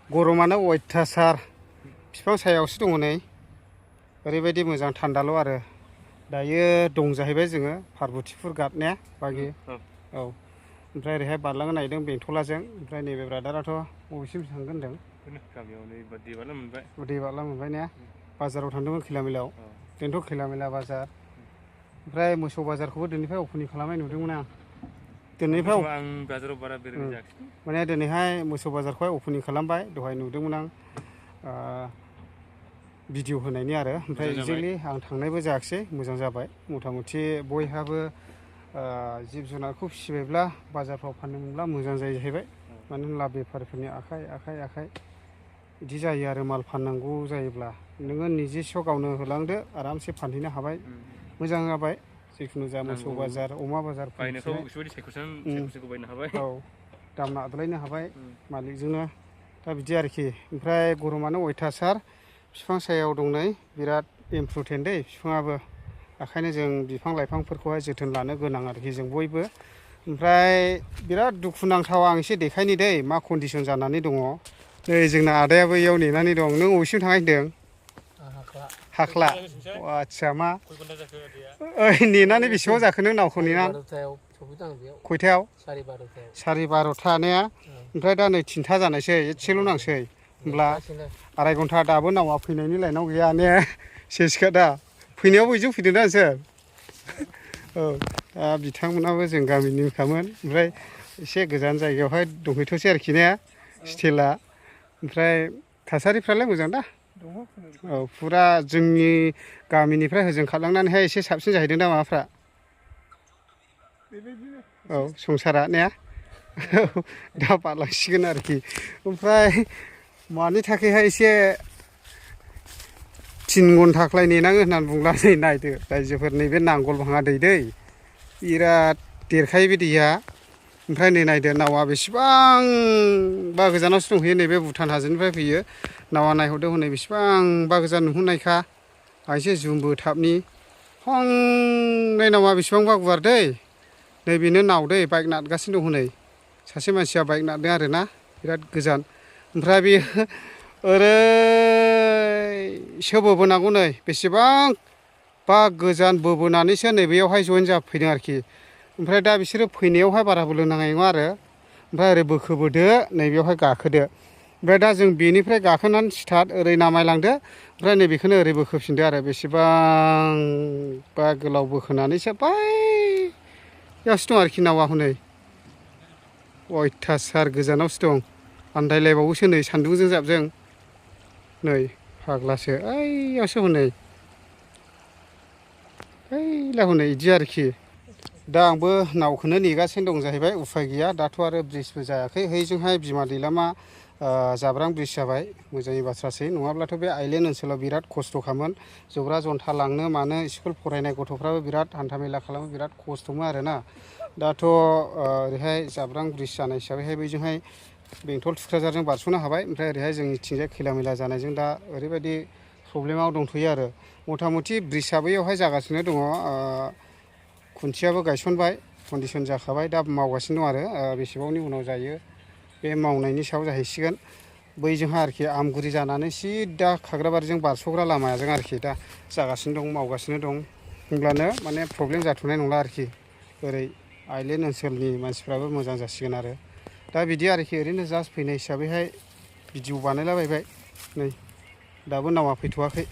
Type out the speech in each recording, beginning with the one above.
गरमानो अयथासार बिफां सायावसो दङ नै ओरैबायदि मोजां थान्दाल' आरो दायो दं जाहैबाय जोङो पार्बतीपुर घाटनिया बागि औ ओमफ्राय ओरैहाय बारलांनो नागिरदों बेंथलाजों ओमफ्राय नैबे ब्रादाराथ' बबेसिम थांगोन होनदों गामियाव नै दै बारला मोनबाय मोनबाय ने बाजाराव थांदोंमोन खैलामैलायाव जोंथ' खैलामैला बाजार ओमफ्राय मोसौ बाजारखौबो दिनैनिफ्राय अपेनिं खालामनाय नुदोंमोन आं दिनैनिफ्राय आं बाजाराव बारा बेरायनाय जायाखै माने दिनैहाय मोसौ बाजारखौहाय अपेनिं खालामबाय दहाय नुदोंमोन आं भिडिअ होनायनि आरो ओमफ्राय एक्जेक्टलि आं थांनायबो जायाखिसै मोजां जाबाय मथा मथि बयहाबो जिब जुनारखौ फिसिबायब्ला बाजारफ्राव फाननो मोनब्ला मोजां जायो जाहैबाय मानो होनब्ला बेफारिफोरनि आखाइ बिदि जायो आरो माल फाननांगौ जायोब्ला नोङो निजेस' गावनो होलांदो आरामसे फानहैनो हाबाय मोजां जाबाय जिखुनु जा मोसौ बाजार अमा बाजार औ दाम नादलायनो हाबाय मालिकजोंनो दा बिदि आरोखि ओमफ्राय गरमानो अयथासार बिफां सायाव दं नै बिराद इम्प्रुटेन्ट दै बिफाङाबो ओंखायनो जों बिफां लाइफांफोरखौहाय जोथोन लानो गोनां आरोखि जों बयबो ओमफ्राय बिराद दुखुनांथाव आं एसे देखायनि दै मा कन्डिसन जानानै दङ नै जोंना आदायाबो इयाव नेनानै दं नों बबेसिम थांनो होनदों हाख्ला आदसा मा नेनानै बेसेबां जाखो नों नावखौ नेना खयथायाव सारि बार'था ने ओमफ्राय दा नै थिनथा जानायसै एसेल' नांसै होमब्ला आराय घन्टा दाबो नावा फैनायनि लाइनाव गैया ने सेसखा दा फैनायाव बयजों फैदों दा नोंसोर औ दा बिथांमोनाबो जों गामिनिखामोन ओमफ्राय एसे गोजान जायगायावहाय दंहैथ'सै आरोखि ने स्टिला ओमफ्राय थासारिफ्रालाय मोजां दा औ फुरा जोंनि गामिनिफ्राय होजों खारलांनानैहाय एसे साबसिन जाहैदों दा माबाफ्रा औ संसारा ने दा बारलांसिगोन आरोखि ओमफ्राय मानि थाखायहाय एसे 3 घन्टाख्लाय नेनाङो होननानै बुंला नै नायदो रायजोफोर नैबे नांगल भाङा दै बिराद देरखायो बे दैया ओमफ्राय नै नायदो नावा बेसेबांबा गोजानावसो दंहैयो नैबे भुटान हाजोनिफ्राय फैयो नावा नायहरदो हनै बेसेबांबा गोजान नुहुरनायखा आं एसे जुमबो थाबनि हनै नावा बेसेबांबा गुवार दै नै बेनो नाव दै बाइक नारगासिनो दं हनै सासे मानसिया बाइक नारदों आरोना बिराद गोजान ओमफ्राय बेयो ओरैसो बोबोनांगौ नै बेसेबांबा गोजान बोबोनानैसो नैबेयावहाय जइन जाफैदों आरोखि ओमफ्राय दा बिसोरो फैनायावहाय बारा बोलो नांनाय नङा आरो ओमफ्राय ओरै बोखोबोदो नैबेयावहाय गाखोदो ओमफ्राय दा जों बेनिफ्राय गाखोनानै स्टार्ट ओरै नामायलांदो ओमफ्राय नैबेखौनो ओरै बोखोफिनदो आरो बेसेबांबा गोलाव बोखोनानैसो बैयावसो दं आरोखि नावा हनै अयथासार गोजानावसो दं आन्दायलायबावोसो नै सान्दुंजों जाबजों नै फाग्लासो ओइयावसो हनै ओइला हनै बिदि आरोखि दा आंबो नावखौनो नेगासिनो दं जाहैबाय उफाय गैया दाथ' आरो ब्रिजबो जायाखै हैजोंहाय बिमा दैलामा जाब्रां ब्रिज जाबाय मोजांनि बाथ्रासै नङाब्लाथ' बे आइलेण्ड ओनसोलाव बिराद खस्थ'खामोन जब्रा जन्था लांनो मानो स्कुल फरायनाय गथ'फ्राबो बिराद हान्थामेला खालामो बिराद खस्थ'मोन आरोना दाथ' ओरैहाय जाब्रां ब्रिज जानाय हिसाबैहाय बैजोंहाय बेंटल थुक्राझारजों बारस'नो हाबाय ओमफ्राय ओरैहाय जोंनिथिंजाय खैलामैला जानायजों दा ओरैबायदि प्रब्लेमाव दंथ'यो आरो मथा मथि ब्रिजआ बैयावहाय जागासिनो दङ खुन्थियाबो गायसनबाय कन्डिसन जाखाबाय दा मावगासिनो दं आरो बेसेबांनि उनाव जायो बे मावनायनि सायाव जाहैसिगोन बैजोंहाय आरोखि आमगुरि जानानै सिदा खाग्राबारिजों बारस'ग्रा लामाजों आरोखि दा जागासिनो दं मावगासिनो दं होमब्लानो माने प्रब्लेम जाथ'नाय नंला आरोखि ओरै आइलेण्ड ओनसोलनि मानसिफ्राबो मोजां जासिगोन आरो दा बिदि आरोखि ओरैनो जास्ट फैनाय हिसाबैहाय भिडिअ बानायलाबायबाय नै दाबो नावा फैथ'वाखै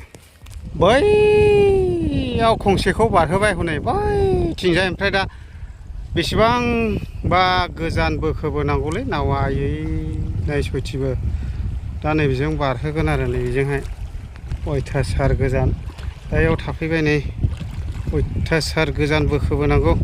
बैयाव खंसेखौ बारहोबाय हनै बैथिंजाय ओमफ्राय दा बेसेबांबा गोजान बोखोबोनांगौलै नावा नै सयथिबो दा नैबेजों बारहोगोन आरो नैबेजोंहाय अयथासार गोजान दा बेयाव थाफैबाय नै अयथासार गोजान बोखोबोनांगौ